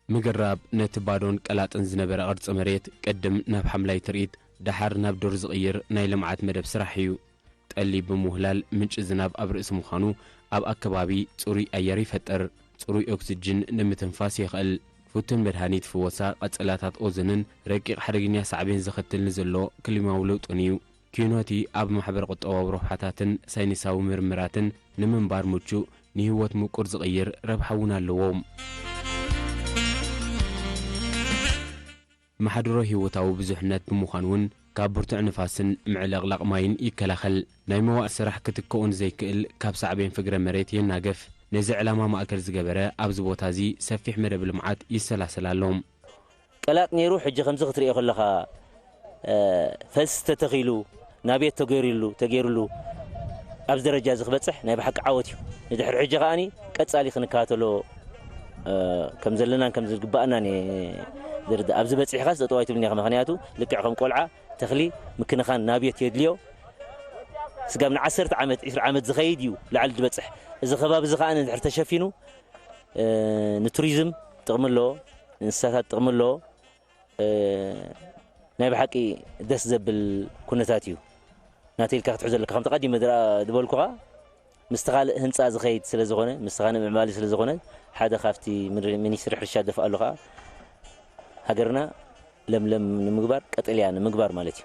ምግራብ ነቲ ባዶን ቀላጥን ዝነበረ ቅርጺ መሬት ቅድም ናብ ሓምላይ ትርኢት፣ ደሓር ናብ ዱር ዝቕይር ናይ ልምዓት መደብ ስራሕ እዩ። ጠሊ ብምውህላል ምንጪ ዝናብ ኣብ ርእሲ ምዃኑ፣ ኣብ ኣከባቢ ጽሩይ ኣየር ይፈጥር፣ ጽሩይ ኦክስጅን ንምትንፋስ የኽእል። ፍቱን መድሃኒት ፍወሳ ቀጸላታት ኦዞንን ረቂቕ ሓደገኛ ሳዕቤን ዘኸትል ንዘሎ ክሊማዊ ለውጥን እዩ። ኪኖቲ ኣብ ማሕበረ ቁጠባዊ ረብሓታትን ሳይንሳዊ ምርምራትን ንምንባር ምቹእ፣ ንህይወት ምቁር ዝቕይር ረብሓ እውን ኣለዎ። መሓድሮ ህይወታዊ ብዙሕነት ብምዃን እውን ካብ ብርቱዕ ንፋስን ምዕልቕላቕ ማይን ይከላኸል። ናይ መዋእ ስራሕ ክትክኦ ንዘይክእል ካብ ሳዕቤን ፍግረ መሬት የናግፍ። ነዚ ዕላማ ማእከል ዝገበረ ኣብዚ ቦታ እዚ ሰፊሕ መደብ ልምዓት ይሰላሰል ኣሎ። ቀላጥ ነይሩ፣ ሕጂ ከምዚ ክትርእዮ ከለኻ፣ እ፣ ፈልሲ ተተኺሉ፣ ናቤት ተገይሩሉ፣ ተገይሩሉ ኣብዚ ደረጃ እዚ ክበጽሕ ናይ ብሓቂ ዓወት እዩ። ንድሕሪ ሕጂ ከኣኒ ቀጻሊ ክንከታተሎ፣ እ፣ ከም ዘለናን ከም ዝግባኣናን እየ ዝርዳእ። ኣብዚ በጺሕኻስ ጠጠው ኣይትብልን ኢኻ። ምኽንያቱ ልክዕ ከም ቆልዓ ተኽሊ ምክንኻን ናቤት የድልዮ። ስጋብ ንዓሰርተ ዓመት፣ ዕስራ ዓመት ዝኸይድ እዩ ላዕሊ ዝበጽሕ። እዚ ከባቢ እዚ ከኣ ንድሕር ተሸፊኑ፣ እ፣ ንቱሪዝም ጥቕሚ ኣለዎ፣ ንእንስሳታት ጥቕሚ ኣለዎ። እ፣ ናይ ብሓቂ ደስ ዘብል ኩነታት እዩ። ናተይ ኢልካ ክትሕዞ ኣለካ። ከምቲ ቀዲመ ዝረኣ ዝበልኩኻ፣ ምስቲ ካልእ ህንጻ ዝኸይድ ስለ ዝኾነ፣ ምስቲ ካልእ ምዕባለ ስለ ዝኾነ፣ ሓደ ካብቲ ምር-፣ ሚኒስትሪ ሕርሻ ደፍኣሉ ከኣ፣ ሃገርና ለምለም ንምግባር፣ ቀጠልያ ንምግባር ማለት እዩ።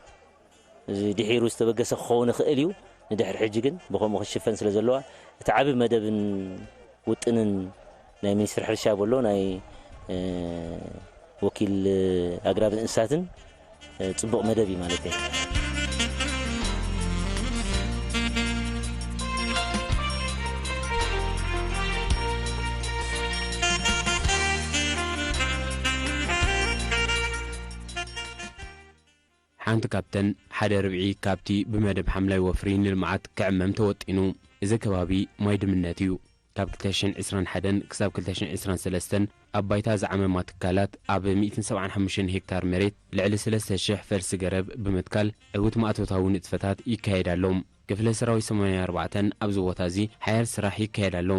እዚ ድሒሩ ዝተበገሰ ክኸውን ይኽእል እዩ። ንድሕሪ ሕጂ ግን ብኸምኡ ክሽፈን ስለ ዘለዋ፣ እቲ ዓቢ መደብን ውጥንን ናይ ሚኒስትሪ ሕርሻ በሎ፣ ናይ፣ እ፣ ወኪል ኣግራብን እንስሳትን፣ እ፣ ጽቡቕ መደብ እዩ ማለት እየ። ሓንቲ ካብተን ሓደ ርብዒ ካብቲ ብመደብ ሓምላይ ወፍሪ ንልምዓት ክዕመም ተወጢኑ። እዚ ከባቢ ማይ ድምነት እዩ። ካብ ክልተ ሽሕን ዕስራን ሓደን ክሳብ ክልተ ሽሕን ዕስራን ሰለስተን ኣብ ባይታ ዝዓመማ ትካላት ኣብ ሚእትን ሰብዓን ሓሙሽተን ሄክታር መሬት ልዕሊ ሰለስተ ሽሕ ፈልሲ ገረብ ብምትካል ዕዉት ማእቶታዊ ንጥፈታት ይካየድ ኣሎ። ክፍለ ሰራዊት ሰማንያ ኣርባዕተን ኣብዚ ቦታ እዚ ሓያል ስራሕ ይካየድ ኣሎ።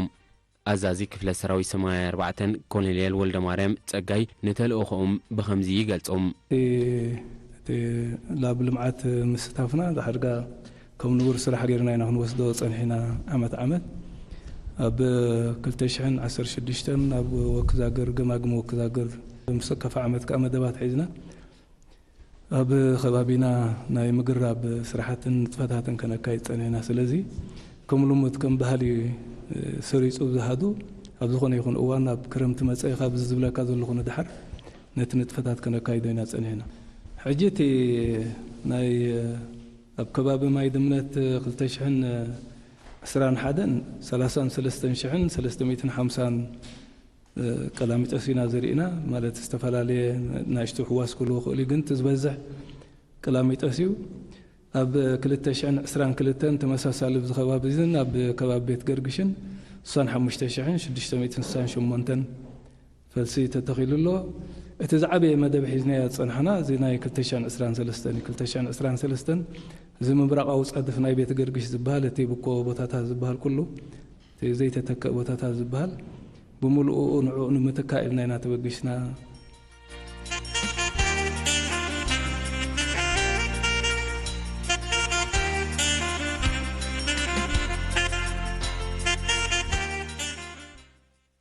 ኣዛዚ ክፍለ ሰራዊት ሰማንያ ኣርባዕተን ኮሎኔል ወልደማርያም ጸጋይ ንተልእኾኦም ብኸምዚ ይገልጾም። እቲ፣ እቲ ላብ ልምዓት ምስታፍና ዝሓድጋ ከም ንቡር ስራሕ ጌርና ኢና ክንወስዶ ጸኒሕና። ዓመት ዓመት ኣብ ክልተ ሽሕን ዓሰርተ ሽዱሽተን ኣብ ወክዛግር፣ ገማግም ወክዛግር፣ ምስ ከፋ ዓመት ከኣ መደባት ሒዝና ኣብ ከባቢና ናይ ምግራብ ስራሕትን ንጥፈታትን ከነካይድ ጸኒሕና። ስለዚ ከም ልሙድ ከም ባህሊ፣ እ፣ ሰሪጹ ዝሃዱ ኣብ ዝኾነ ይኹን እዋን ኣብ ክረምቲ መጸ ኢኻ ብዚ ዝብለካ ዘለኹ ንድሓር ነቲ ንጥፈታት ከነካይዶ ኢና ጸኒሕና። ሕጂ እቲ ናይ፣ እ፣ ኣብ ከባቢ ማይ ድምነት ክልተ ሽሕን ዕስራን ሓደን ሰላሳን ሰለስተን ሽሕን ሰለስተ ሚእትን ሓምሳን እ፣ ቀላሚጦስ ኢና ዘሪእና፣ ማለት ዝተፈላለየ ናእሽቱ ሕዋስ ክህልዎ ይኽእሉ እዩ፣ ግን እቲ ዝበዝሕ ቀላሚጦስ እዩ። ኣብ ክልተ ሽሕን ዕስራን ክልተን ተመሳሳሊ ኣብዚ ከባቢ እዝን ኣብ ከባቢ ቤት ገርግሽን ስሳን ሓሙሽተ ሽሕን ሽዱሽተ ሚእትን ስሳን ሸሞንተን ፈልሲ ተተኺሉ ኣሎ። እቲ ዝዓበየ መደብ ሒዝናዮ ዝጸናሕና እዚ ናይ ክልተ ሽሕን ዕስራን ሰለስተን እዩ። ክልተ ሽሕን ዕስራን ሰለስተን እዚ ምብራቓዊ ጸድፍ ናይ ቤት ገርግሽ ዝበሃል፣ እቲ ብኮ ቦታታት ዝበሃል ኩሉ፣ እቲ ዘይተተክአ ቦታታት ዝበሃል ብምልኡ ንዕኡ ንምትካእ ኢልና ኢና ተበጊስና።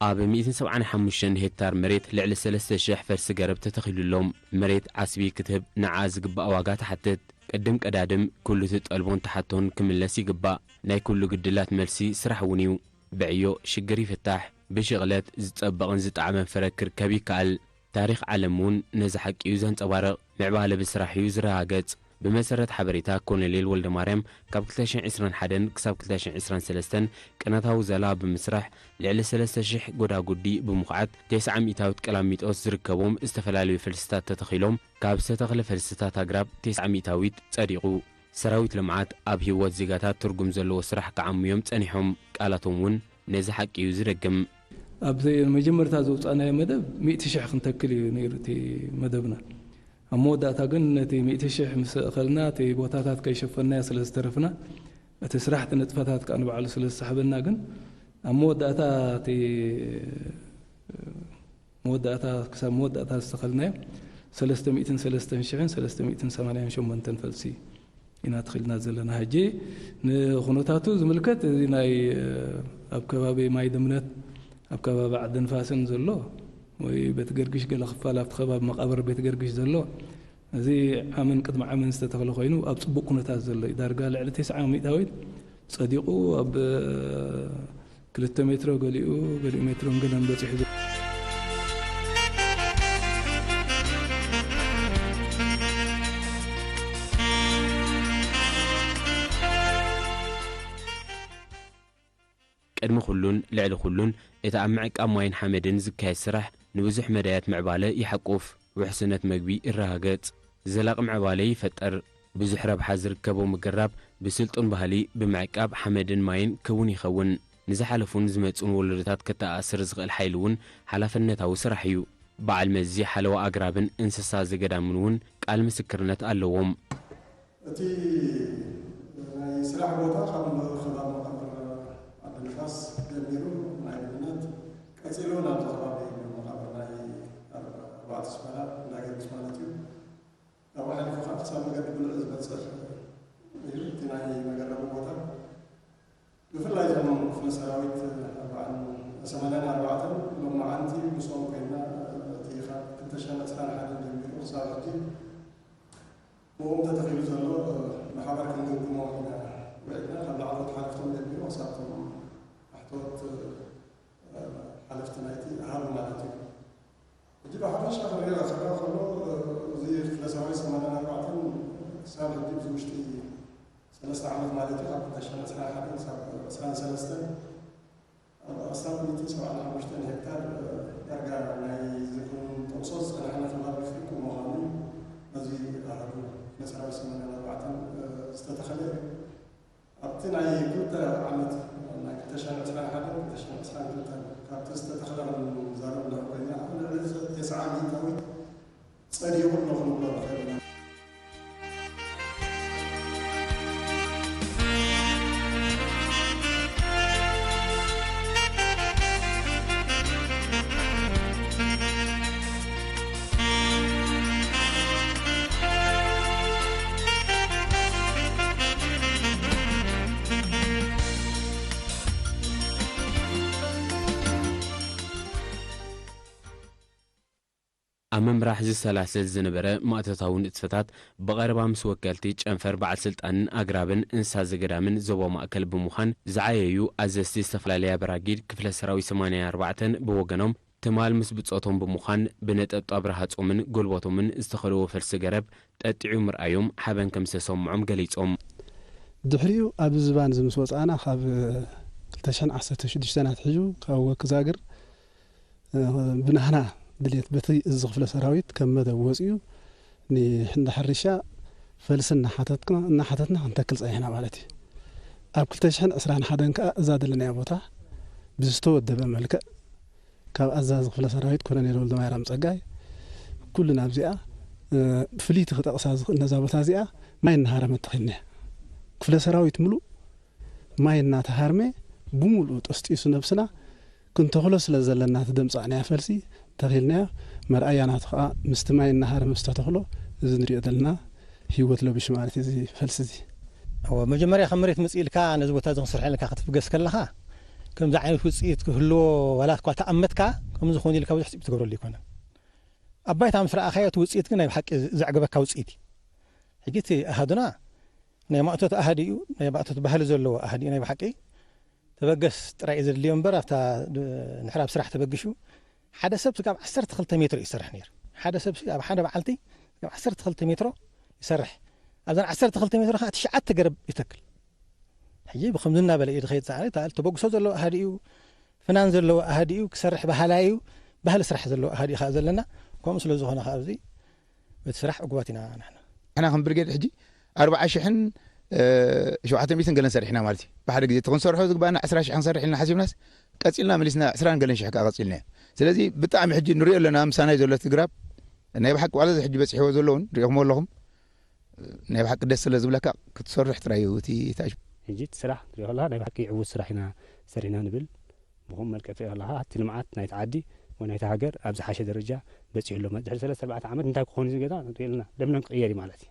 ኣብ ሚእትን ሰብዓን ሓሙሽተን ሄክታር መሬት ልዕሊ ሰለስተ ሽሕ ፈልሲ ገረብ ተተኺሉ ኣሎ። መሬት ዓስቢ ክትህብ ንዓ ዝግባእ ዋጋ ትሓትት። ቅድም ቀዳድም ኩሉ እቲ ጠልቦን ተሓቶን ክምለስ ይግባእ። ናይ ኩሉ ግድላት መልሲ ስራሕ እውን እዩ። ብዕዮ ሽግር ይፍታሕ። ብሽቕለት ዝጸበቕን ዝጠዓመን ፍረ ክርከብ ይከኣል። ታሪኽ ዓለም እውን ነዚ ሓቂ እዩ ዘንጸባርቕ። ምዕባለ ብስራሕ እዩ ዝረጋገጽ። ብመሰረት ሓበሬታ ኮሎኔል ወልደማርያም፣ ካብ ክልተ ሽሕን ዕስራን ሓደን ክሳብ ክልተ ሽሕን ዕስራን ሰለስተን ቅነታዊ ዘላ ብምስራሕ፣ ልዕሊ ሰለስተ ሽሕ ጎዳጉዲ ብምኹዓት፣ ተስዓ ሚእታዊት ቀላሚጦስ ዝርከቦም ዝተፈላለዩ ፈልስታት ተተኺሎም፣ ካብ ዝተተኽለ ፈልስታት ኣግራብ ተስዓ ሚእታዊት ጸዲቑ። ሰራዊት ልምዓት ኣብ ህይወት ዜጋታት ትርጉም ዘለዎ ስራሕ ክዓሙ እዮም ጸኒሖም። ቃላቶም እውን ነዚ ሓቂ እዩ ዝደግም። ኣብዚ መጀመርታ ዘውጻእናዮ መደብ ሚእቲ ሽሕ ክንተክል እዩ ነይሩ እቲ መደብና። ኣብ መወዳእታ ግን ነቲ ሚእቲ ሽሕ ምስ ኣኸልና፣ እቲ ቦታታት ከይሸፈንናዮ ስለ ዝተረፍና፣ እቲ ስራሕቲ ንጥፈታት ከኣ ንባዕሉ ስለ ዝሰሕበና፣ ግን ኣብ መወዳእታ እቲ መወዳእታ ክሳብ መወዳእታ ዝተኸልናዮ ሰለስተ ሚእትን ሰለስተን ሽሕን ሰለስተ ሚእትን ሰማንያን ሸሞንተን ፈልሲ ኢና ተኸልና ዘለና። ሕጂ ንኹነታቱ ዝምልከት እዚ ናይ ኣብ ከባቢ ማይ ድምነት ኣብ ከባቢ ዓዲ ንፋስን ዘሎ ወይ ቤት ገርግሽ ገለ ክፋል ኣብቲ ከባቢ መቃብር ቤት ገርግሽ ዘሎ እዚ ዓምን ቅድሚ ዓምን ዝተተኽለ ኮይኑ ኣብ ጽቡቕ ኩነታት ዘሎ እዩ። ዳርጋ ልዕሊ ተስዓ ሚእታዊት ጸዲቑ ኣብ ክልተ ሜትሮ ገሊኡ ገሊኡ ሜትሮን ገለን በጺሑ ዘሎ። ቅድሚ ኩሉን ልዕሊ ኩሉን እቲ ኣብ ምዕቃብ ማይን ሓመድን ዝካየድ ስራሕ ንብዙሕ መዳያት ምዕባለ ይሓቁፍ፣ ውሕስነት መግቢ ይረጋገጽ፣ ዘላቂ ምዕባለ ይፈጥር፣ ብዙሕ ረብሓ ዝርከቦ ምግራብ ብስልጡን ባህሊ ብምዕቃብ ሓመድን ማይን ክውን ይኸውን፣ ንዝሓለፉን ዝመጹን ወለዶታት ከተኣሳስር ዝኽእል ሓይሊ እውን ሓላፍነታዊ ስራሕ እዩ። በዓል መዚ ሓለዋ ኣግራብን እንስሳ ዘገዳምን እውን ቃል ምስክርነት ኣለዎም። እቲ ናይ ስራሕ ቦታ ካብ ከባቢ መቃብር ዓዲ ንፋስ ጀሚሩ ናይ ድምነት ቀፂሉ ናብዚ ከባቢ መቃብር ናይ ኣርባዕተ ስፓላት እንዳገርግስ ማለት እዩ። ካብኡ ሓሊፉ ከዓ ክሳብ መገዲ ብልዒ ዝበፅሕ እዩ። እቲ ናይ መገረቢ ቦታ ብፍላይ እዞም ክፍለ ሰራዊት ኣርባዓን ሰማንያን ኣርባዕተን ሎማዓንቲ ምስኦም ኮይና እቲ ካብ ክልተ ሽሕን ዕስራን ሓደን ጀሚሩ ክሳብ ሕጂ ብኦም ተተኺሉ ዘሎ ብሓባር ክንግምግሞ ኢና ውዒልና። ካብ ላዕለዎት ሓለፍቶም ጀሚሩ ክሳብቶም ታሕተዎት ሓለፍቲ ናይቲ ኣሃዱ ማለት እዩ። ሕጂ ብሓፈሻ ክንሪኦ ከሎ እዚ ክፍለ ሰራዊት ሰማንያን ኣርባዕተን ክሳብ ሕጂ እዚ ውሽጢ ሰለስተ ዓመት ማለት እዩ ካብ ክልተ ሽሕን ዕስራን ሓደን ክሳብ ዕስራን ሰለስተን ኣብ ኣስታት ሚእትን ሰብዓን ሓሙሽተን ሄክታር ዳርጋ ናይ ዘይኮኑ ጠቕሶ ዝፀናሕና ከባቢ ፍርቁ ምዃኑ እዩ። በዚ ኣሃዱ ክፍለ ሰራዊት ሰማንያን ኣርባዕተን ዝተተኸለ እዩ። ኣብቲ ናይ ክልተ ዓመት ናይ ክልተ ሽሕን ዕስራን ሓደን ክልተ ሽሕን ዕስራን ክልተን ካብቲ ዝተተኽለ ክንዛረብ እንድሕር ኮይና ኣብ ልዕሊ ተስዓ ሚእታዊት ጸዲቑ ኣሎ ክንብሎ ንኽእል ኢና። ኣብ ምምራሕ ዝሰላሰል ዝነበረ ማእቶታዊ ንጥፈታት ብቐረባ ምስ ወከልቲ ጨንፈር በዓል ስልጣንን ኣግራብን እንስሳ ዘገዳምን ዞባ ማእከል ብምዃን ዝዓየዩ ኣዘዝቲ ዝተፈላለያ በራጊድ ክፍለ ሰራዊት ሰማንያን ኣርባዕተን ብወገኖም ትማል ምስ ብጾቶም ብምዃን ብነጠብጣብ ረሃጾምን ጎልበቶምን ዝተኸልዎ ፈልሲ ገረብ ጠጢዑ ምርኣዮም ሓበን ከም ዝተሰምዖም ገሊጾም። ድሕሪኡ ኣብዚ ዝባን እዚ ምስ ወጻእና ካብ ክልተ ሽሕን ዓሰርተ ሽዱሽተን ኣትሒዙ ካብ ወክዛግር ብናህና ድልየት በቲ እዚ ክፍለ ሰራዊት ከም መደብ ወፂኡ ንሕንዳ ሕርሻ ፈልሲ እናሓተትና እናሓተትና ክንተክል ፀኒሕና ማለት እዩ። ኣብ ክልተ ሽሕን ዕስራን ሓደን ከዓ እዛ ዘለናያ ቦታ ብዝተወደበ መልክዕ ካብ ኣዛዚ ክፍለ ሰራዊት ኮሎኔል ወልደማርያም ፀጋይ ኩልና ኣብዚኣ ብፍልይቲ ክጠቕሳ ዝኽእል ነዛ ቦታ እዚኣ ማይ እናሃረመት ተኺልና እያ። ክፍለ ሰራዊት ምሉእ ማይ እናተሃርመ ብሙሉኡ ጠስጢሱ ነብስና ክንተኽሎ ስለ ዘለና እቲ ደምፃዕናያ ፈልሲ ተኺልናዮ። መርኣያ ናቱ ከዓ ምስቲ ማይ እናሃረመ ዝተተኽሎ እዚ ንሪኦ ዘለና ህይወት ለቢሹ ማለት እዩ እዚ ፈልሲ እዚ። እወ መጀመርያ ካብ መሬት ምፅእ ኢልካ ነዚ ቦታ እዚ ክንሰርሖ ኢልካ ክትብገስ ከለኻ ከምዚ ዓይነት ውፅኢት ክህልዎ ዋላ እኳ ተኣመትካ ከምዚ ክኸውን ኢልካ ብዙሕ ትፅቢት ትገብረሉ ኣይኮነን። ኣብ ባይታ ምስ ረኣኻዮ እቲ ውፅኢት ግን ናይ ብሓቂ ዘዕግበካ ውፅኢት እዩ። ሕጂ እቲ ኣሃዱና ናይ ማእቶት ኣሃዲ እዩ፣ ናይ ማእቶት ባህሊ ዘለዎ ኣሃዲ እዩ ናይ ብሓቂ። ተበገስ ጥራይ እዩ ዘድልዮ እምበር ኣብታ ንሕራብ ስራሕ ተበጊሹ ሓደ ሰብ ስጋብ ዓሰርተ ክልተ ሜትሮ እዩ ይሰርሕ ነይሩ። ሓደ ሰብ ኣብ ሓደ በዓልቲ ስጋብ ዓሰርተ ክልተ ሜትሮ ይሰርሕ። ኣብዘን ዓሰርተ ክልተ ሜትሮ ከዓ ትሽዓተ ገረብ ይተክል። ሕጂ ብከምዚ እናበለ እዩ ዝኸይድ ፃዕሪ ተበግሶ ዘለዎ ኣሃዲ እዩ። ፍናን ዘለዎ ኣሃዲ እዩ ክሰርሕ በሃላይ እዩ። ባህሊ ስራሕ ዘለዎ ኣሃዲ እዩ ከዓ ዘለና። ከምኡ ስለ ዝኾነ ከዓ ኣብዚ በቲ ስራሕ ዕጉባት ኢና ንሕና። ንሕና ከም ብርጌድ ሕጂ ኣርብዓ ሽሕን ሸውዓተ ሚእትን ገለን ሰሪሕና ማለት እዩ። ብሓደ ግዜ እቲ ክንሰርሖ ዝግባኣና ዕስራ ሽሕ ክንሰርሕ ኢልና ሓሲብናስ ቀፂልና መሊስና ዕስራን ገለን ሽሕ ከዓ ቀፂልና እዩ። ስለዚ ብጣዕሚ ሕጂ ንሪኦ ኣለና ምሳና እዩ ዘሎ እቲ ግራብ ናይ ብሓቂ ዋላ እዚ ሕጂ በፂሕዎ ዘለውን ሪኢኹሞ ኣለኹም ናይ ብሓቂ ደስ ስለ ዝብለካ ክትሰርሕ ጥራይ እዩ እቲ ታሽ ሕጂ እቲ ስራሕ ትሪኦ ከለኻ ናይ ብሓቂ ዕዉት ስራሕ ኢና ሰሪሕና ንብል። ብኹም መልክዕ ትሪኦ ከለኻ እቲ ልምዓት ናይቲ ዓዲ ወናይታ ሃገር ኣብ ዝሓሸ ደረጃ በጺሑ ኣሎ። ድሕሪ ሰለስተ ኣርባዕተ ዓመት እንታይ ክኾን እዩ ገዛ ንርኢ ኣለና። ደምለም ክቕየር እዩ ማለት እዩ።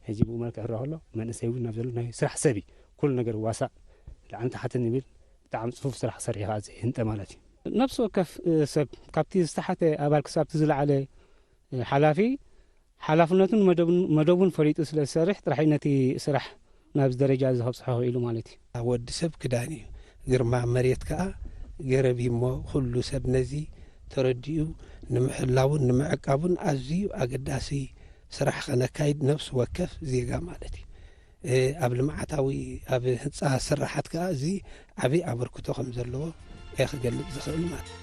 ሕጂ ብኡ መልክዕ ክረኣ ከሎ መንእሰይ እውን ናብ ዘሎ ናይ ስራሕ ሰብ እዩ። ኩሉ ነገር ዋሳእ ላዕልን ታሕትን ይብል። ብጣዕሚ ጽፉፍ ስራሕ ክሰርሕ እዩ ከኣ ዘይህንጠ ማለት እዩ። ነፍሲ ወከፍ፣ እ፣ ሰብ ካብቲ ዝተሓተ ኣባል ክሳብቲ ዝለዓለ፣ እ፣ ሓላፊ ሓላፍነቱን መደቡን፣ መደቡን ፈሊጡ ስለ ዝሰርሕ ጥራሕ እዩ ነቲ ስራሕ ናብዚ ደረጃ እዚ ከብጽሖ ክኢሉ ማለት እዩ። ኣብ ወዲ ሰብ ክዳን እዩ፣ ግርማ መሬት ከኣ ገረብ እዩ እሞ፣ ኩሉ ሰብ ነዚ ተረዲኡ ንምሕላውን ንምዕቃቡን ኣዝዩ ኣገዳሲ ስራሕ ከነካይድ ነፍሲ ወከፍ ዜጋ ማለት እዩ። እ፣ ኣብ ልምዓታዊ፣ ኣብ ህንጻ ስራሓት ከኣ እዚ ዓቢ ኣበርክቶ ከም ዘለዎ እየ ክገልጽ ዝኽእል ማለት እዩ።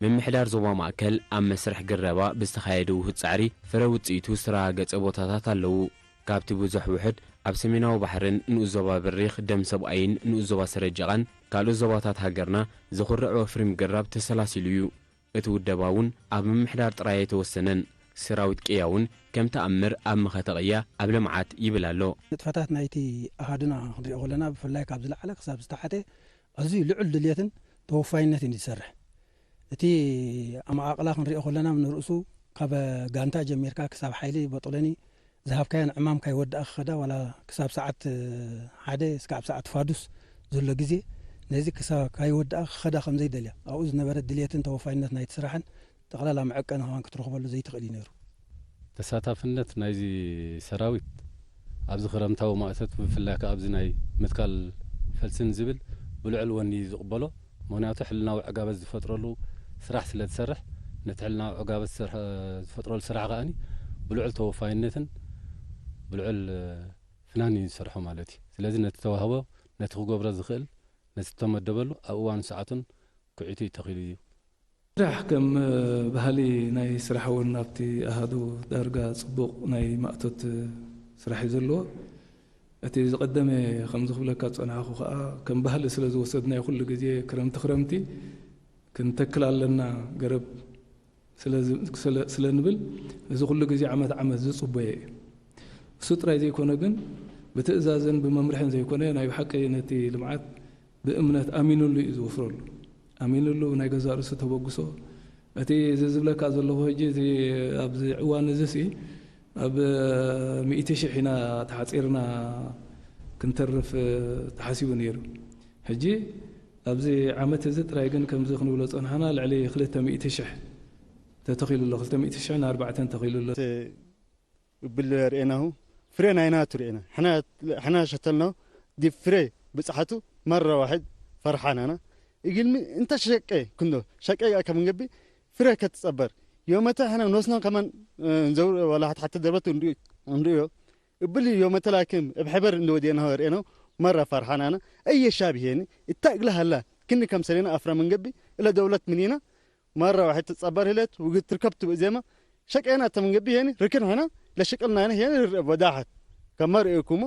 ምምሕዳር ዞባ ማእከል ኣብ መስርሕ ግረባ ብዝተኻየደ ውሁድ ጻዕሪ ፍረ ውጽኢቱ ዝተረጋገጸ ቦታታት ኣለዉ። ካብቲ ብዙሕ ውሑድ ኣብ ሰሜናዊ ባሕርን ንኡስ ዞባ በሪኽ ደም ሰብኣይን ንኡስ ዞባ ሰረጀቓን ካልኦት ዞባታት ሃገርና ዘኹርዕ ወፍሪ ምግራብ ተሰላሲሉ እዩ። እቲ ውደባ እውን ኣብ ምምሕዳር ጥራይ ኣይተወሰነን። ሰራዊት ቅያ እውን ከም ተኣምር ኣብ መኸተ ቅያ ኣብ ልምዓት ይብል ኣሎ። ንጥፈታት ናይቲ ኣሃዱና ክንሪኦ ከለና ብፍላይ ካብ ዝለዓለ ክሳብ ዝተሓተ ኣዝዩ ልዑል ድልየትን ተወፋይነትን እዩ ዝሰርሕ። እቲ ኣመቓቕላ ክንሪኦ ከለና ንርእሱ ካብ ጋንታ ጀሚርካ ክሳብ ሓይሊ ቦጦሎኒ ዝሃብካየን ዕማም ካይወድኣ ክኸዳ ዋላ ክሳብ ሰዓት ሓደ እስካብ ሰዓት ፋዱስ ዘሎ ግዜ ነዚ ክሳብ ካይወድኣ ክኸዳ ከም ዘይደልያ ኣብኡ ዝነበረ ድልየትን ተወፋይነት ናይቲ ስራሕን ጠቕላላ መዐቀኒ ከማን ክትረኽበሉ ዘይትኽእል እዩ ነይሩ። ተሳታፍነት ናይዚ ሰራዊት ኣብዚ ክረምታዊ ማእቶት ብፍላይ ከኣ ኣብዚ ናይ ምትካል ፈልስን ዝብል ብልዑል ወኒ እዩ ዝቕበሎ። ምኽንያቱ ሕልናዊ ዕጋበት ዝፈጥረሉ ስራሕ ስለ ዝሰርሕ ነቲ ሕልናዊ ዕጋበት ዝሰርሐ-፣ ዝፈጥረሉ ስራሕ ከኣኒ ብልዑል ተወፋይነትን ብልዑል ፍናን እዩ ዝሰርሖ ማለት እዩ። ስለዚ ነቲ ተዋህቦ፣ ነቲ ክገብሮ ዝኽእል፣ ነቲ ዝተመደበሉ ኣብ እዋኑ ሰዓቱን ክዒቱ እዩ ተኺሉ እዩ። ስራሕ ከም ባህሊ ናይ ስራሕ እውን ኣብቲ ኣሃዱ ዳርጋ ጽቡቕ ናይ ማእቶት ስራሕ እዩ ዘለዎ። እቲ ዝቐደመ ከምዚ ክብለካ ዝጸናሕኩ ከኣ ከም ባህሊ ስለ ዝወሰድናዮ ኩሉ ግዜ ክረምቲ ክረምቲ ክንተክል ኣለና ገረብ ስለ ዝ-፣ ስለ፣ ስለ ንብል እዚ ኩሉ ግዜ ዓመት ዓመት ዝጽበዮ እዩ። እሱ ጥራይ ዘይኮነ ግን ብትእዛዝን ብመምርሕን ዘይኮነ ናይ ብሓቂ ነቲ ልምዓት ብእምነት ኣሚኑሉ እዩ ዝወፍረሉ። ኣሚኑሉ ናይ ገዛእ ርእሱ ተበግሶ። እቲ እዚ ዝብለካ ዘለኹ ሕጂ እዚ ኣብዚ እዋን እዚ ሲ ኣብ ሚእቲ ሽሕ ኢና ተሓጺርና ክንተርፍ ተሓሲቡ ነይሩ። ሕጂ ኣብዚ ዓመት እዚ ጥራይ ግን ከምዚ ክንብሎ ጸንሓና ልዕሊ ክልተ ሚእቲ ሽሕ ተተኺሉ ኣሎ። ክልተ ሚእቲ ሽሕ ን ኣርባዕተን ተኺሉ ኣሎ። እብል ርኤናሁ ፍሬ ናይናቱ ርኤና። ሕና፣ ሕና ሸተልናሁ ዲ ፍሬ ብጽሓቱ መራ ዋሕድ ፈርሓናና። እግልሚ እንተ ሸቀ ክንዶ ሸቀ ከም እንገቢ ፍሬ ከትጸበር። ዮመተ ሕና ኖስና ከማን፣ እ፣ እንዘውር ወላ ሓት ሓተ ደርበት እንዱ-፣ እንዱዮ። እብል ዮመተ ላኪን እብ ሕበር እንደ ወዲናሁ ርኤናሁ መራ ፈርሓናና። እየ ሻብ ይሄኒ እታ እግላ ሃላ ክንዲ ከም ሰሌና ኣፍራ መንገቢ እለ ደውለት ምኒና ማራ ዋሕድ ትጸበር ህለት ውግድ ትርከብ ትብእ ዜማ ሸቀና ተምንገቢ ሄኒ ርክን ሐና ለሽቅልና ሄኒ ሄኒ ርእ ወዳሐት ከመ ርእየኩሞ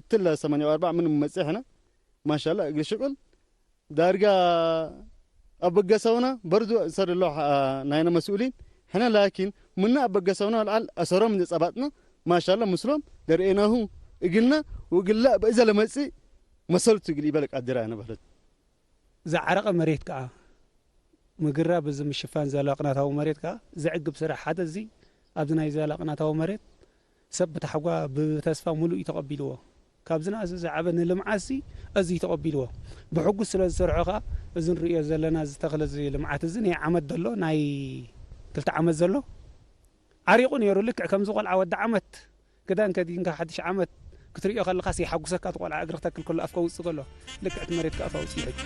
እትለ ሰማንያ ወኣርባዕ ምን መጽእ ሐና ማሻላ እግሪ ሽቅል ዳርጋ ኣበገሰውና በርዱ ሰር ሎ ናይነ መስኡሊን ሐና ላኪን ምና ኣበገሰውና ልዓል ኣሰሮም እንደ ጸባጥና ማሻላ ምስሎም ለርእናሁ እግልና ውግላ በእዘ ለመጽእ መሰልቱ እግል ይበለቅ ኣድራ ነበረት። ዝዓረቐ መሬት ከኣ፣ ምግራብ እዚ ምሽፋን ዛላቕናታዊ መሬት ከኣ ዘዕግብ ስራሕ። ሓደ እዚ ኣብዚ ናይ ዛላቕናታዊ መሬት ሰብ ብታሕጓ ብተስፋ ምሉእ እዩ ተቐቢልዎ። ካብዚ ንኣዚ ዝዓበ ንልምዓትሲ ኣዝዩ ተቐቢልዎ። ብሕጉስ ስለ ዝሰርሖ ከኣ እዚ ንርእዮ ዘለና እዚ ተኽሊ እዚ ልምዓት እዚ ናይ ዓመት ዘሎ ናይ ክልተ ዓመት ዘሎ ዓሪቑ ነይሩ። ልክዕ ከምዚ ቆልዓ ወዲ ዓመት ክዳን ከዲንካ ሓድሽ ዓመት ክትርእዮ ከለኻስ የሓጉሰካ። እቲ ቆልዓ እግሪ ክተክል ከሎ ኣፍካ ውፅእ ከሎ ልክዕ እቲ መሬት ከኣ ኣፋ ውፅእ ይሕጅ።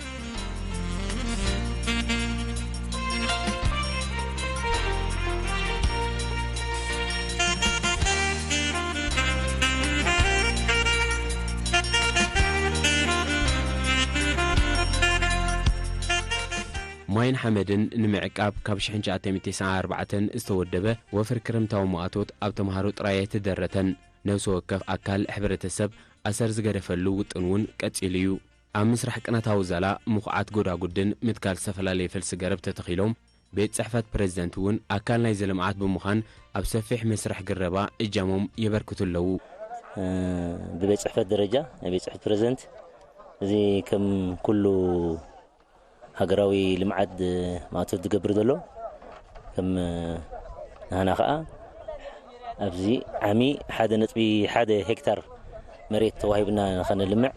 ማይን ሓመድን ንምዕቃብ ካብ ሽሕን ትሽዓተ ሚእትን ተስዓን ኣርባዕተን ዝተወደበ ወፍሪ ክረምታዊ ማእቶት ኣብ ተምሃሮ ጥራይ ኣይተደረተን። ነፍሲ ወከፍ ኣካል ሕብረተሰብ ኣሰር ዝገደፈሉ ውጥን እውን ቀጺሉ እዩ። ኣብ ምስራሕ ቅነታዊ ዛላ ምኹዓት ጎዳጉድን ምትካል ዝተፈላለየ ፈልሲ ገረብ ተተኺሎም፣ ቤት ጽሕፈት ፕረዚደንት እውን ኣካል ናይዚ ልምዓት ብምዃን ኣብ ሰፊሕ መስርሕ ግረባ እጃሞም የበርክቱ ኣለዉ። እ፣ ብቤት ጽሕፈት ደረጃ ናይ ቤት ጽሕፈት ፕረዚደንት እዚ ከም ኩሉ ሃገራዊ ልምዓት ማእቶት ዝገብር ዘሎ ከም ናህና ከኣ ኣብዚ ዓሚ ሓደ ነጥቢ ሓደ ሄክታር መሬት ተዋሂብና ንኸነልምዕ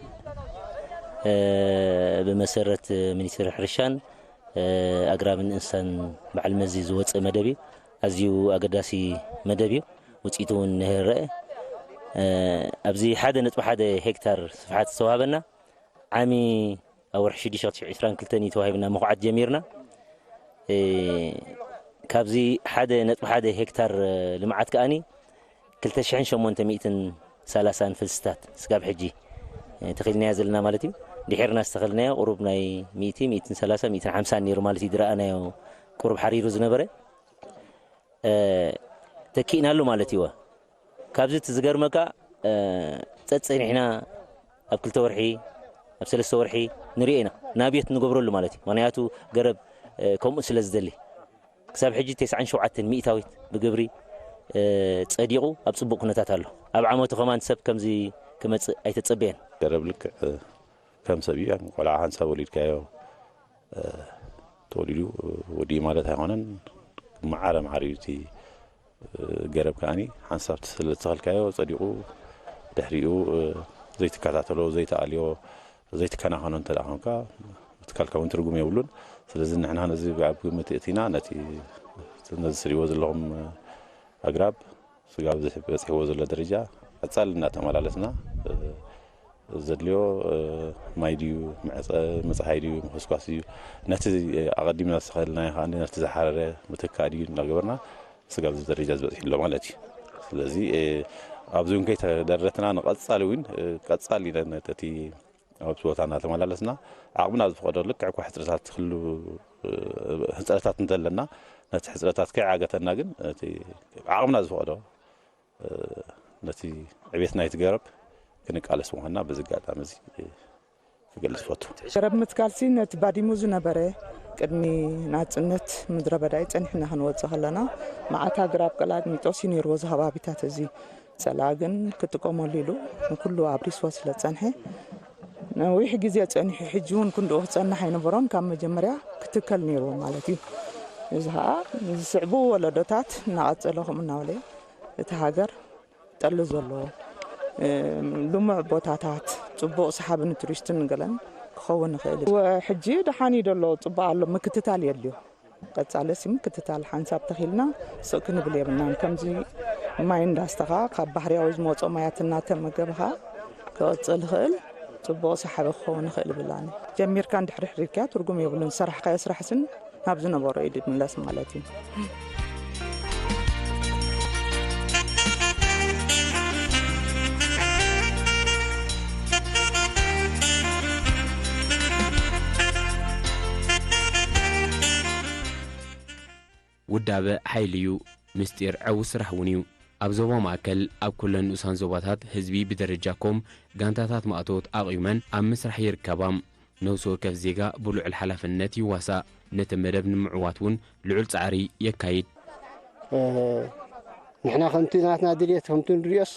እ፣ ብመሰረት ሚኒስትሪ ሕርሻን እ፣ ኣግራብን እንስሳን በዓል መዚ ዝወፀ መደብ እዩ። ኣዝዩ ኣገዳሲ መደብ እዩ። ውፅኢቱ እውን ንርአ። እ፣ ኣብዚ ሓደ ነጥቢ ሓደ ሄክታር ስፍሓት ዝተዋህበና ዓሚ ኣብ ወርሒ ሽዱሽተ ክልተ ሺሕ ዕስራን ክልተን እዩ ተዋሂብና ምኹዓት ጀሚርና። እ፣ ካብዚ ሓደ ነጥቢ ሓደ ሄክታር ልምዓት ከኣኒ ክልተ ሽሕን ሸሞንተ ሚእትን ሰላሳን ፍልስታት ስጋብ ሕጂ፣ እ፣ ተኺልናዮ ዘለና ማለት እዩ። ድሒርና ዝተኸልናዮ ቁሩብ ናይ ሚእቲ፣ ሚእትን ሰላሳ፣ ሚእትን ሓምሳን ነይሩ ማለት እዩ። ዝረኣናዮ ቁሩብ ሓሪሩ ዝነበረ፣ እ፣ ተኪእናሉ ማለት እዩ። ካብዚ እቲ ዝገርመካ፣ እ፣ ጸጸኒሕና ኣብ ክልተ ወርሒ፣ ኣብ ሰለስተ ወርሒ ንሪኦ ኢና። ናብየት ንገብረሉ ማለት እዩ። ምኽንያቱ ገረብ፣ እ፣ ከምኡ ስለ ዝደሊ። ክሳብ ሕጂ ተስዓን ሸውዓተን ሚእታዊት ብግብሪ፣ እ፣ ጸዲቑ ኣብ ጽቡቕ ኩነታት ኣሎ። ኣብ ዓመቱ ከማን ሰብ ከምዚ ክመጽእ ኣይተጸበየን። ገረብ ልክዕ፣ እ፣ ከም ሰብ እዩ። ቆልዓ ሓንሳብ ወሊድካዮ፣ እ፣ ተወሊዱ፣ እ፣ ወዲኡ ማለት ኣይኮነን። ማዕረ ማዕረ እዩ እቲ፣ እ፣ ገረብ ከኣኒ ሓንሳብ ስለ ዝተኸልካዮ ጸዲቑ ድሕሪኡ፣ እ፣ ዘይትከታተሎ፣ ዘይትኣልዮ፣ ዘይትከናኸኖ እንተ ደኣ ኾንካ፣ ምትካልካ እውን ትርጉም የብሉን። ስለዚ ንሕና ነዚ ኣብ ግምት እቲና ነቲ፣ ነዚ ትሪእዎ ዘለኹም ኣግራብ ስጋብ እዚ በፂሕዎ ዘሎ ደረጃ ቀጻሊ እናተመላለስና፣ እ፣ ዘድልዮ፣ እ፣ ማይ ድዩ፣ መዕፀ-፣ መፅሃይ ድዩ፣ ምኹስኳስ ድዩ፣ ነቲ ኣቐዲምና ዝተኸልናዮ ከዓ ነቲ ዝሓረረ ምትካእ ድዩ እናገበርና ስጋብ እዚ ደረጃ ዝበፅሕ ኣሎ ማለት እዩ። ስለዚ፣ እ፣ ኣብዚ እውን ከይተደረትና ንቐጻሊ እውን፣ እ፣ ቀጻሊ ነቲ ኣብቲ ቦታ እናተመላለስና ዓቕምና ዝፈቐዶ ልክዕ እኳ ሕፅረታት ክህሉ፣ እ፣ ሕፅረታት እንተለና ነቲ ሕፅረታት ከይዓገተና ግን እቲ ዓቕምና ዝፈቐዶ፣ እ፣ ነቲ ዕቤት ናይቲ ገረብ ክንቃለስ ምዃንና በዚ ኣጋጣሚ እዚ፣ እ፣ ክገልጽ ይፈቱ። ገረብ ምትካልሲ ነቲ ባዲሙ ዝነበረ ቅድሚ ናጽነት ምድረ በዳ እዩ ጸኒሕና ክንወጽእ ከለና መዓት ኣግራብ ቀላሚጦስ እዩ ነይርዎ እዚ ከባቢታት እዚ። ጸላኢ ግን ክጥቀመሉ ኢሉ ንኩሉ ኣብሪስዎ ስለ ዝጸንሐ ነዊሕ ግዜ ጸኒሑ፣ ሕጂ እውን ክንድኡ ክጸንሕ ኣይነበሮን። ካብ መጀመርያ ክትከል ነይርዎ ማለት እዩ። እዚ ኸኣ ንዝስዕቡ ወለዶታት እናቐጸለ ከምኡ እናበለ እቲ ሃገር ጠሊ ዘለዎ፣ እ፣ ልሙዕ ቦታታት፣ ጽቡቕ ሰሓቢ ንቱሪስትን ገለን ክኸውን ይኽእል እዩ። ወ-፣ ሕጂ ደሓን እዩ ዘሎ፣ ጽቡቕ ኣሎ፣ ምክትታል የድልዮ። ቀጻለሲ ምክትታል ሓንሳብ ተኺልና ስቕ ክንብል የብልናን። ከምዚ ማይ እንዳስተኻ ካብ ባሕርያዊ ዝመጾ ማያት እናተመገብኻ ክቕጽል ይኽእል፣ ጽቡቕ ሰሓቢ ክኸውን ይኽእል ይብላኒ። ጀሚርካ እንድሕር ሕሪድካዮ ትርጉም የብሉን። ዝሰራሕካዮ ስራሕስን ናብ ዝነበሮ እዩ ዝምለስ ማለት እዩ። ውዳበ ሓይሊ እዩ፣ ምስጢር ዕዉት ስራሕ እውን እዩ። ኣብ ዞባ ማእከል ኣብ ኩለን ንኡሳን ዞባታት ህዝቢ ብደረጃ ኮም ጋንታታት ማእቶት ኣቕዩመን ኣብ ምስራሕ ይርከባ። ነፍሲ ወከፍ ዜጋ ብልዑል ሓላፍነት ይዋሳእ፣ ነቲ መደብ ንምዕዋት እውን ልዑል ጻዕሪ የካይድ። እ፣ ንሕና ከምቲ ናትና ድልየት ከምቲ ንሪኦስ፣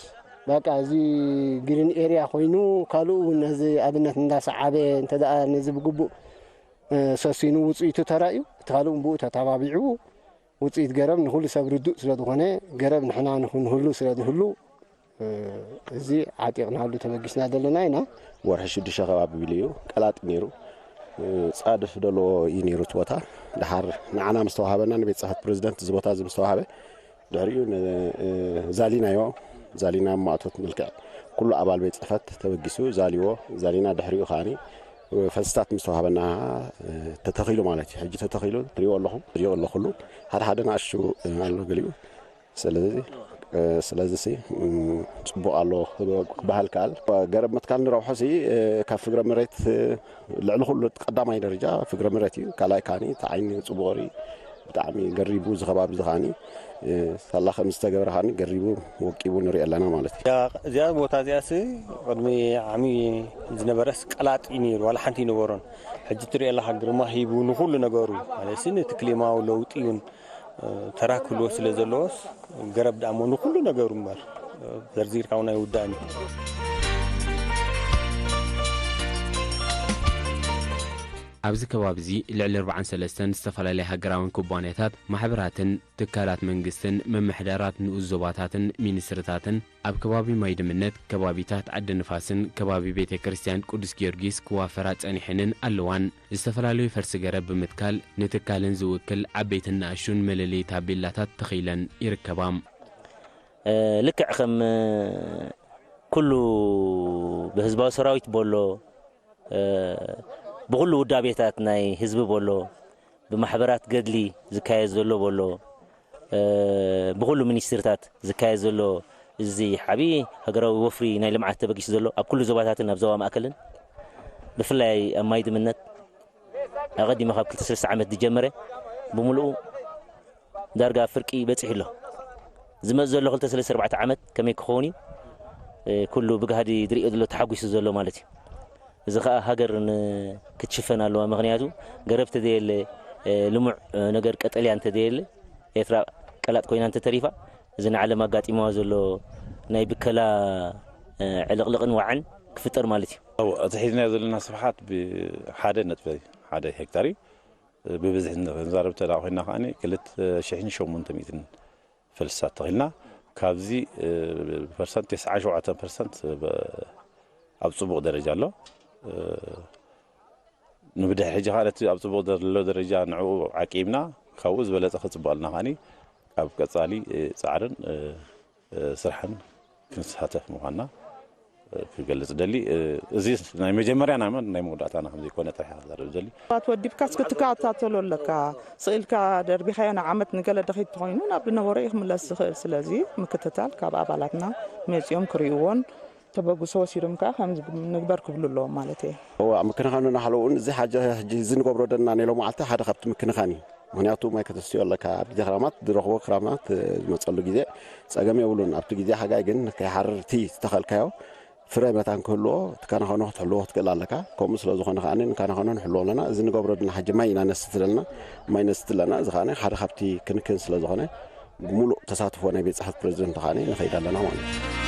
በቃ እዚ ግሪን ኤርያ ኮይኑ፣ ካልኡ እውን ነዚ ኣብነት እንዳሰዓበ እንተ ደኣ ነዚ ብግቡእ፣ እ፣ ሰሲኑ ውፅኢቱ ተራእዩ፣ እቲ ካልኡ እውን ብኡ ተተባቢዑ ውፅኢት ገረብ ንኹሉ ሰብ ርዱእ ስለ ዝኾነ፣ ገረብ ንሕና ንኹ-፣ ንህሉ ስለ ዝህሉ፣ እ፣ እዚ ዓጢቕናሉ ተበጊስና ዘለና ኢና። ወርሒ ሽዱሽተ ከባቢ ቢሉ እዩ ቀላጢ ነይሩ። እ፣ ጻድፍ ዘለዎ እዩ ነይሩ እቲ ቦታ። ደሓር ንዓና ምስ ተዋሃበና፣ ንቤት ጽሕፈት ፕሬዚደንት እዚ ቦታ እዚ ምስ ተዋሃበ፣ ድሕሪኡ ን-፣ እ፣ ዛሊናዮ። ዛሊና ማእቶት ምልክዕ ኩሉ ኣባል ቤት ጽሕፈት ተበጊሱ ዛሊዎ። ዛሊና ድሕሪኡ ከኣኒ ፈልስታት ምስ ተዋሃበና፣ እ፣ ተተኺሉ ማለት እዩ። ሕጂ ተተኺሉ ትሪእዎ ኣለኹም፣ ትሪእዎ ኣለኹሉ። ሓደ ሓደ ንኣሽቱ፣ እ፣ ኣሎ ገሊኡ። ስለዚ ስለዚ ሲ ጽቡቕ ኣሎ ክበሃል ከኣል። ገረብ ምትካል ንረብሖ ሲ ካብ ፍግረ መሬት ልዕሊ ኩሉ ቀዳማይ ደረጃ ፍግረ መሬት እዩ። ካልኣይ ካኒ ተዓይኒ ጽቡቕ ሪ ብጣዕሚ ገሪቡ ዝኸባቢ ዝኻኒ ሳላ ከም ዝተገብረ ካኒ ገሪቡ ወቂቡ ንሪኦ ኣለና ማለት እዩ። እዚኣ ቦታ እዚኣ ሲ ቅድሚ ዓሚ ዝነበረስ ቀላጥ እዩ ነይሩ፣ ዋላ ሓንቲ ይነበሮን። ሕጂ ትሪኦ ኣለካ ግርማ ሂቡ ንኩሉ ነገሩ ማለት ሲ ነቲ ክሊማዊ ለውጢ እውን ተራ ክህልዎ ስለ ዘለዎስ ገረብ ደኣ እሞ ንኩሉ ነገሩ እምበር ዘርዚርካ እውን ኣይውዳእን እዩ። ኣብዚ ከባቢ እዚ ልዕሊ ኣርባዓን ሰለስተን ዝተፈላለያ ሃገራውያን ኩባንያታት፣ ማሕበራትን ትካላት መንግስትን ምምሕዳራት ንኡስ ዞባታትን ሚኒስትርታትን ኣብ ከባቢ ማይ ድምነት፣ ከባቢታት ዓዲ ንፋስን ከባቢ ቤተ ክርስቲያን ቅዱስ ጊዮርጊስ ክዋፈራ ጸኒሐንን ኣለዋን። ዝተፈላለዩ ፈርሲ ገረብ ብምትካል ንትካለን ዝውክል ዓበይትን ንኣሽቱን መለለዪ ታቤላታት ተኺለን ይርከባ። ልክዕ ከም ኩሉ ብህዝባዊ ሰራዊት በሎ ብኩሉ ውዳቤታት ናይ ህዝቢ በሎ ብማሕበራት ገድሊ ዝካየድ ዘሎ በሎ ብኩሉ ሚኒስትርታት ዝካየድ ዘሎ እዚ ዓብዪ ሃገራዊ ወፍሪ ናይ ልምዓት ተበጊሱ ዘሎ ኣብ ኩሉ ዞባታትን ኣብ ዞባ ማእከልን ብፍላይ ኣብ ማይ ድምነት ኣቐዲመ ካብ ክልተ ሰለስተ ዓመት ዝጀመረ ብምሉኡ ዳርጋ ኣብ ፍርቂ በፂሑ ኣሎ። ዝመፅ ዘሎ ክልተ ሰለስተ ኣርባዕተ ዓመት ከመይ ክኸውን እዩ ኩሉ ብጋህዲ ዝሪኦ ዘሎ ተሓጒሱ ዘሎ ማለት እዩ። እዚ ከዓ ሃገር ክትሽፈን ኣለዋ። ምክንያቱ ገረብ ተዘየለ ልሙዕ ነገር ቀጠልያ እንተዘየለ ኤርትራ ቀላጥ ኮይና እንተተሪፋ እዚ ንዓለም ኣጋጢምዋ ዘሎ ናይ ብከላ ዕልቕልቕን ዋዕን ክፍጠር ማለት እዩ። እቲ ሒዝናዮ ዘለና ስፍሓት ብሓደ ነጥቢ ሓደ ሄክታር እዩ። ብብዝሒ ክንዛረብ እንተ ኮይና ከዓ ክልተ ሽሕን ሸሞንተ ሚእትን ፈልስታት ተኺልና ካብዚ ፐርሰንት ተስዓን ሸውዓተን ፐርሰንት ኣብ ፅቡቕ ደረጃ ኣሎ። ንብድሕሪ ሕጂ ከዓ ነቲ ኣብ ፅቡቕ ዘሎ ደረጃ ንዕኡ ዓቂብና ካብኡ ዝበለፀ ክፅበልና ከዓ ኣብ ቀፃሊ ፃዕርን ስራሕን ክንሳተፍ ምዃንና ክገልፅ ደሊ። እዚ ናይ መጀመርያና እምበር ናይ መወዳእታና ከም ዘይኮነ ጥራሕ እየ ክዛረብ ዝደሊ። ኣት ወዲብካስ ክትከታተሎ ኣለካ። ስቕ ኢልካ ደርቢኻዮ ንዓመት ንገለ ደኺት ተኾይኑ ናብ ዝነበሮ እዩ ክምለስ ዝኽእል። ስለዚ ምክትታል ካብ ኣባላትና መፂኦም ክርእይዎን ተበግሶ ወሲዶም ከዓ ከምዚ ንግበር ክብሉ ኣለዎም ማለት እየ። እዋ ምክንኻኑ ናህለውን እዚ ሓጀ ሕጂ እዚ ንገብሮ ደና ናይ ሎማዓልቲ ሓደ ካብቲ ምክንኻን እዩ። ምኽንያቱ ማይ ከተስትዮ ኣለካ ኣብ ግዜ ክራማት ዝረኽቦ ክራማት ዝመፀሉ ግዜ ፀገም የብሉን። ኣብቲ ግዜ ሓጋይ ግን ከይሓርር እቲ ዝተኸልካዮ ፍረ መታን ክህልዎ ትካናኸኖ ክትሕልዎ ክትክእል ኣለካ። ከምኡ ስለ ዝኾነ ከዓ ንካናኸኖ ንሕልዎ ኣለና። እዚ ንገብሮ ድና ሓጂ ማይ ኢና ነስት ዘለና ማይ ነስት ኣለና። እዚ ከዓ ሓደ ካብቲ ክንክን ስለ ዝኾነ ብሙሉእ ተሳትፎ ናይ ቤት ጽሕፈት ፕሬዚደንት ከዓ ንኸይድ ኣለና ማለት እዩ።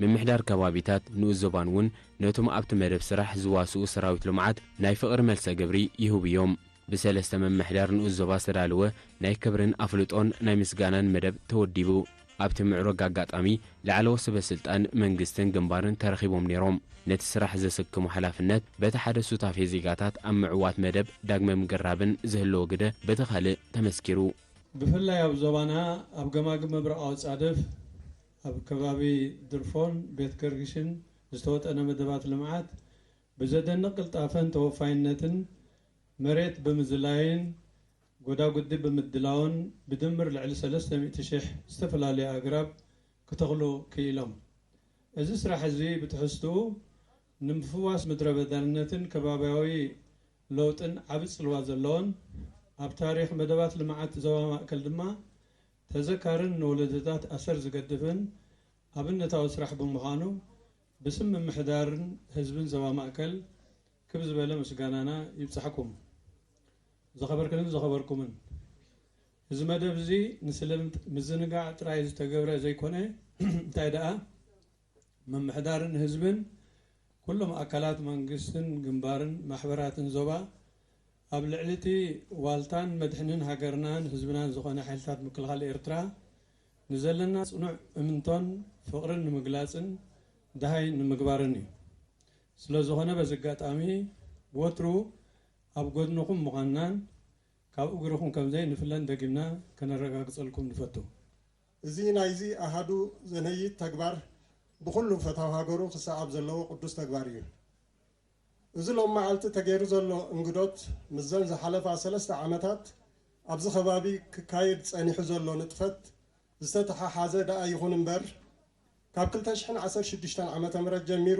ምምሕዳር ከባቢታት ንኡስ ዞባን እውን ነቶም ኣብቲ መደብ ስራሕ ዝዋስኡ ሰራዊት ልምዓት ናይ ፍቕሪ መልሰ ግብሪ ይህቡ እዮም። ብሰለስተ ምምሕዳር ንኡስ ዞባ ዝተዳለወ ናይ ክብርን ኣፍልጦን ናይ ምስጋናን መደብ ተወዲቡ። ኣብቲ ምዕሩግ ኣጋጣሚ ላዕለዎት ሰበ ስልጣን መንግስትን ግንባርን ተረኺቦም ነይሮም። ነቲ ስራሕ ዘሰክሙ ሓላፍነት በቲ ሓደ ሱታፌ ዜጋታት ኣብ ምዕዋት መደብ ዳግመ ምግራብን ዝህልዎ ግደ በቲ ካልእ ተመስኪሩ። ብፍላይ ኣብ ዞባና ኣብ ገማግም ምብራቕ ኣውጻድፍ ኣብ ከባቢ ድርፎን ቤት ገርግሽን ዝተወጠነ መደባት ልምዓት ብዘደንቕ ቅልጣፈን ተወፋይነትን መሬት ብምዝላይን ጎዳጉዲ ብምድላውን ብድምር ልዕሊ ሰለስተ ሚእቲ ሽሕ ዝተፈላለዩ ኣግራብ ክተኽሉ ክኢሎም። እዚ ስራሕ እዚ ብትሕዝትኡ ንምፍዋስ ምድረ በዳነትን ከባብያዊ ለውጥን ዓቢ ጽልዋ ዘለዎን ኣብ ታሪኽ መደባት ልምዓት ዞባ ማእከል ድማ ተዘካርን ንወለዶታት ኣሰር ዝገድፍን ኣብነታዊ ስራሕ ብምዃኑ ብስም ምምሕዳርን ህዝብን ዞባ ማእከል ክብ ዝበለ ምስጋናና ይብጻሕኩም። ዝኸበርክንን ዝኸበርኩምን፣ እዚ መደብ እዚ ንስለ ምዝንጋዕ ጥራይ ዝተገብረ ዘይኮነ እንታይ ደኣ ምምሕዳርን ህዝብን ኩሎም ኣካላት መንግስትን ግንባርን ማሕበራትን ዞባ ኣብ ልዕሊ እቲ ዋልታን መድሕንን ሃገርናን ህዝብናን ዝኾነ ሓይልታት ምክልኻል ኤርትራ ንዘለና ጽኑዕ እምንቶን ፍቕርን ንምግላጽን ደሃይ ንምግባርን እዩ። ስለ ዝኾነ በዚ ኣጋጣሚ ወትሩ ኣብ ጎድንኹም ምዃንናን ካብ እግርኹም ከም ዘይንፍለን ደጊምና ከነረጋግጸልኩም ንፈቱ። እዚ ናይዚ ኣሃዱ ዘነይት ተግባር ብኹሉ ፈታው ሃገሩ ክሰዓብ ዘለዎ ቅዱስ ተግባር እዩ። እዚ ሎም መዓልቲ ተገይሩ ዘሎ እንግዶት ምስዘን ዝሓለፋ ሰለስተ ዓመታት ኣብዚ ከባቢ ክካየድ ጸኒሑ ዘሎ ንጥፈት ዝተተሓሓዘ ደኣ ይኹን እምበር፣ ካብ ክልተ ሽሕን ዓሰርተ ሽዱሽተን ዓመተ ምህረት ጀሚሩ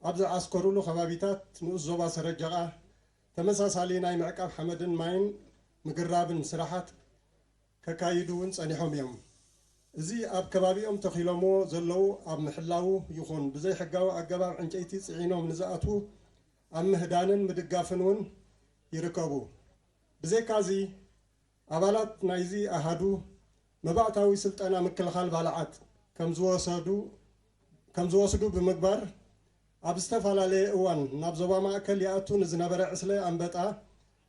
ኣብ ዝዓስከሩሉ ከባቢታት ንኡስ ዞባ ሰረጀቓ ተመሳሳሊ ናይ ምዕቃብ ሓመድን ማይን ምግራብን ስራሓት ከካይዱ እውን ጸኒሖም እዮም። እዚ ኣብ ከባቢኦም ተኺሎምዎ ዘለዉ ኣብ ምሕላዉ ይኹን ብዘይሕጋዊ ኣገባብ ዕንጨይቲ ጽዒኖም ንዝኣትዉ ኣብ ምህዳንን ምድጋፍን እውን ይርከቡ። ብዘይካዚ ኣባላት ናይዚ ኣሃዱ መባእታዊ ስልጠና ምክልኻል ባልዓት ከም ዝወሰዱ ከም ዝወስዱ ብምግባር ኣብ ዝተፈላለየ እዋን ናብ ዞባ ማእከል ይኣቱ ንዝነበረ ዕስለ ኣንበጣ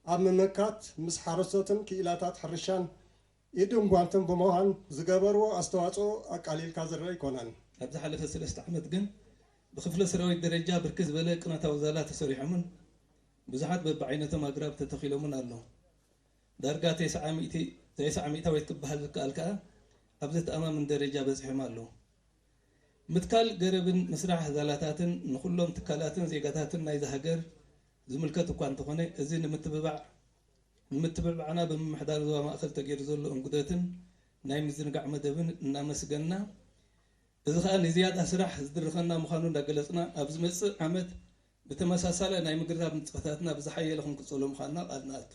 ኣብ ምምካት ምስ ሓረስቶትን ክኢላታት ሕርሻን ኢድን ጓንትን ብምዃን ዝገበርዎ ኣስተዋፅኦ ኣቃሊልካ ዝረአ ኣይኮነን። ኣብ ዝሓለፈ ሰለስተ ዓመት ግን ብክፍለ ሰራዊት ደረጃ ብርክት ዝበለ ቅነታዊ ዛላ ተሰሪሖምን ብዙሓት በብዓይነቶም ኣግራብ ተተኺሎምን ኣሎ። ዳርጋ ተስዓ ሚእቲ፣ ተስዓ ሚእታዊት ክበሃል ዝከኣል ከኣ ኣብ ዘተኣማምን ደረጃ በጺሖም ኣለዉ። ምትካል ገረብን ምስራሕ ዛላታትን ንኹሎም ትካላትን ዜጋታትን ናይዛ ሃገር ዝምልከት እኳ እንተኾነ፣ እዚ ንምትብባዕ፣ ንምትብባዕና ብምምሕዳር ዞባ ማእከል ተገይሩ ዘሎ እንግዶትን ናይ ምዝንጋዕ መደብን እናመስገንና፣ እዚ ኸኣ ንዝያዳ ስራሕ ዝድርኸና ምዃኑ እንዳገለጽና፣ ኣብ ዝመጽእ ዓመት ብተመሳሳሊ ናይ ምግርዛብ ንጥፈታትና ብዝሓየለ ክንቅጽሎ ምዃንና ቃል ንኣቱ።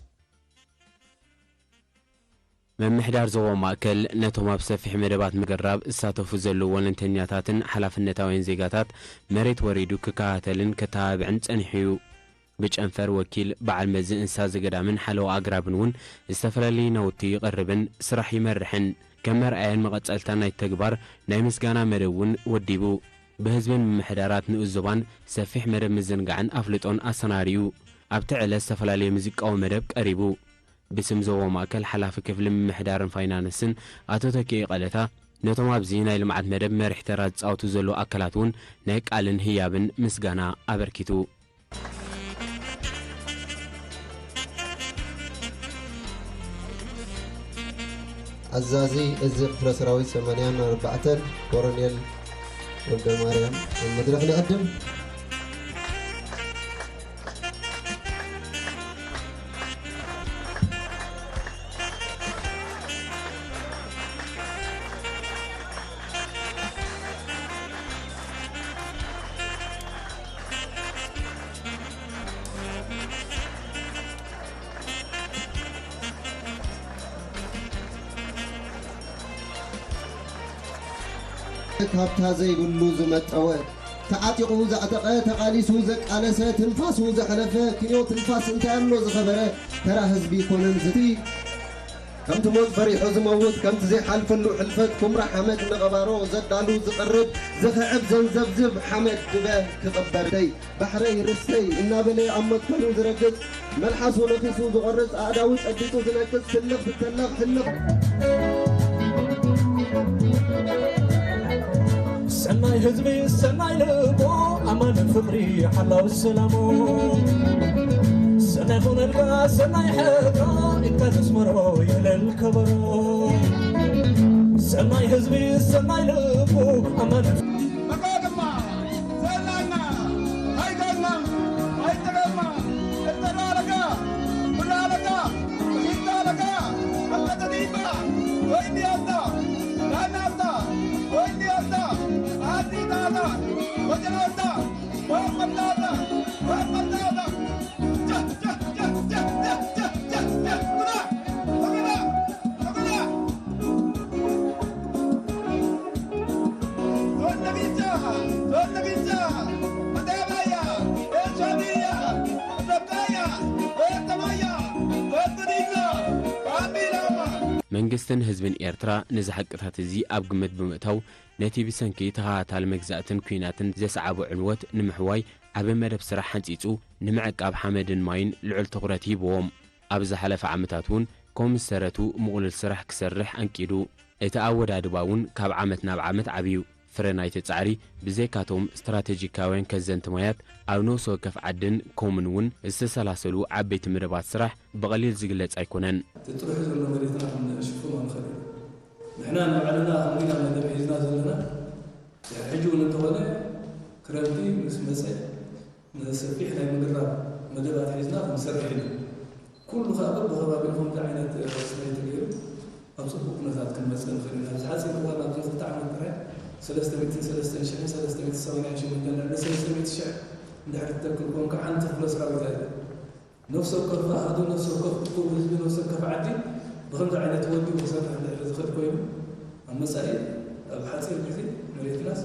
ምምሕዳር ዞባ ማእከል ነቶም ኣብ ሰፊሕ መደባት ምግራብ ዝሳተፉ ዘለዉ ወለንተኛታትን ሓላፍነታውያን ዜጋታት መሬት ወሪዱ ክከታተልን ከተባብዕን ጸኒሑ እዩ። ብጨንፈር ወኪል በዓል መዚ እንስሳ ዘገዳምን ሓለዋ ኣግራብን እውን ዝተፈላለዩ ናውቲ ይቐርብን ስራሕ ይመርሕን። ከም መርኣያን መቐጸልታን ናይቲ ተግባር ናይ ምስጋና መደብ እውን ወዲቡ። ብህዝብን ምምሕዳራት ንኡስ ዞባን ሰፊሕ መደብ ምዝንጋዕን ኣፍልጦን ኣሰናድዩ። ኣብቲ ዕለት ዝተፈላለየ ሙዚቃዊ መደብ ቀሪቡ። ብስም ዞባዊ ማእከል ሓላፊ ክፍሊ ምምሕዳርን ፋይናንስን ኣቶ ተኪኤ ቀለታ፣ ነቶም ኣብዚ ናይ ልምዓት መደብ መሪሕ ተራ ዝጻወቱ ዘለዉ ኣካላት እውን ናይ ቃልን ህያብን ምስጋና ኣበርኪቱ። ኣዛዚ እዚ ክፍለ ሰራዊት ሰማንያን ኣርባዕተን ኮሎኔል ወልደማርያም ኣብ መድረኽ ንዕድም። ካብታ ዘይብሉ ዝመጠወ፣ ተዓጢቑ ዘዕጠቐ፣ ተቓሊሱ ዘቃለሰ፣ ትንፋሱ ዘሕለፈ፣ ክንዮ ትንፋስ እንታይ ኣሎ ዝኸበረ፣ ተራ ህዝቢ ኮነን ዝቲ። ከምቲ ሞት ፈሪሑ ዝመውት፣ ከምቲ ዘይሓልፈሉ ሕልፈት፣ ኩምራ ሓመድ ንቐባሮ ዘዳሉ ዝቐርብ፣ ዝኽዕብ ዘንዘብዝብ ሓመድ ድበ ክቕበር ደይ። ባሕረይ ርስተይ እናበለ ኣብ መትከሉ ዝረግጽ፣ መልሓሱ ነኺሱ ዝቖርጽ፣ ኣእዳዉ ጨቢጡ ዝነቅጽ፣ ትልኽ ትተለኽ ሕልኽ። ሰናይ ህዝቢ ሰናይ ልቦ ኣማን ፍቕሪ ሓላው ሰላሞ ሰናይ ኾነልካ ሰናይ ሕቶ ኢልካ ተስመሮ ይለል ከበሮ ሰናይ ህዝቢ ሰናይ ልቦ ኣማን መቃ ድማ ዘላና ኣይጋልማም ኣይጠቀማ እተላለካ ብላለካ ሪታለካ መቀተዲባ ወይንያታ ናናታ ወይንያታ ኣዲታታ ወጀናታ ወመናታ ወመናታ መንግስትን ህዝብን ኤርትራ ነዚ ሓቅታት እዚ ኣብ ግምት ብምእታው፣ ነቲ ብሰንኪ ተኸታታሊ መግዛእትን ኲናትን ዘስዓቦ ዕንወት ንምሕዋይ ዓቢ መደብ ስራሕ ሓንጺጹ ንምዕቃብ ሓመድን ማይን ልዑል ትኹረት ሂብዎም። ኣብ ዝሓለፈ ዓመታት እውን ኮም ዝሰረቱ ምቕሉል ስራሕ ክሰርሕ ኣንቂዱ። እቲ ኣወዳድባ እውን ካብ ዓመት ናብ ዓመት ዓብዩ። ፍረ ናይቲ ጻዕሪ ብዘይካቶም ስትራቴጂካውያን ከዘንቲ ማያት ኣብ ነፍሲ ወከፍ ዓድን ኮምን እውን ዝተሰላሰሉ ዓበይቲ መደባት ስራሕ ብቐሊል ዝግለጽ ኣይኮነን። እቲ ጥርሑ ዘሎ መሬትና ክንሽፍኖ ንኽእል ኢና። ንሕና ንባዕልና ኣሚና መደብ ሒዝና ዘለና፣ ድሕሪ ሕጂ እውን እንተኾነ ክረምቲ ምስ መጸ ንሰፊሕ ናይ ምግራብ መደባት ሒዝና ክንሰርሕ ኢና። ኩሉ ኸኣ በብኸባቢኡ ከምዚ ዓይነት ራስና ተገይሩ ኣብ ጽቡቕ ኩነታት ክንመጽእ ንኽእል ኢና። ኣብዚ ሓጺር እዋን ኣብዚ ክልተ ዓመት ጥራይ ሰለስተ ሚእትን ሰለስተን ሽሕን ሰለስተ ሚእትን ሰማንያን ሽዱሽተን ልዕሊ ሰለስተ ሚእቲ ሽሕ እንድሕር ትተክል ኮንካ ሓንቲ ክፍለ ሰራዊት ኣይኮነን። ነፍሲ ወከፍ ኣሃዱ፣ ነፍሲ ወከፍ እኩብ ህዝቢ፣ ነፍሲ ወከፍ ዓዲ ብኸምዚ ዓይነት ወዲቡ ክሰርሕ እንድሕር ዝኽእል ኮይኑ ኣብ መጻኢ ኣብ ሓጺር ግዜ መሬትናስ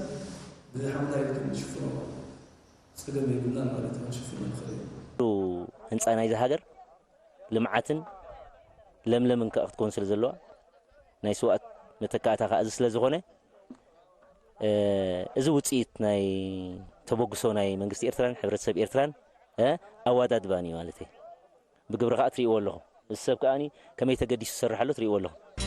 ብሓምላይ ክንሽፍኖ ጸገም የብልናን ማለት እዩ። ክንሽፍኖ ንኽእል ኢና። ኩሉ ህንጻ ናይዚ ሃገር ልምዓትን ለምለምን ከኣ ክትከውን ስለ ዘለዋ ናይ ስውኣት መተካእታ ከኣ እዚ ስለ ዝኾነ፣ እ፣ እዚ ውጽኢት ናይ ተበግሶ ናይ መንግስቲ ኤርትራን ሕብረተሰብ ኤርትራን፣ እ፣ ኣወዳድባን እዩ ማለት እዩ። ብግብሪ ከኣ ትርእይዎ ኣለኹም። እዚ ሰብ ከኣ ከመይ ተገዲሱ ዝሰርሕ ኣሎ ትርእይዎ ኣለኹም።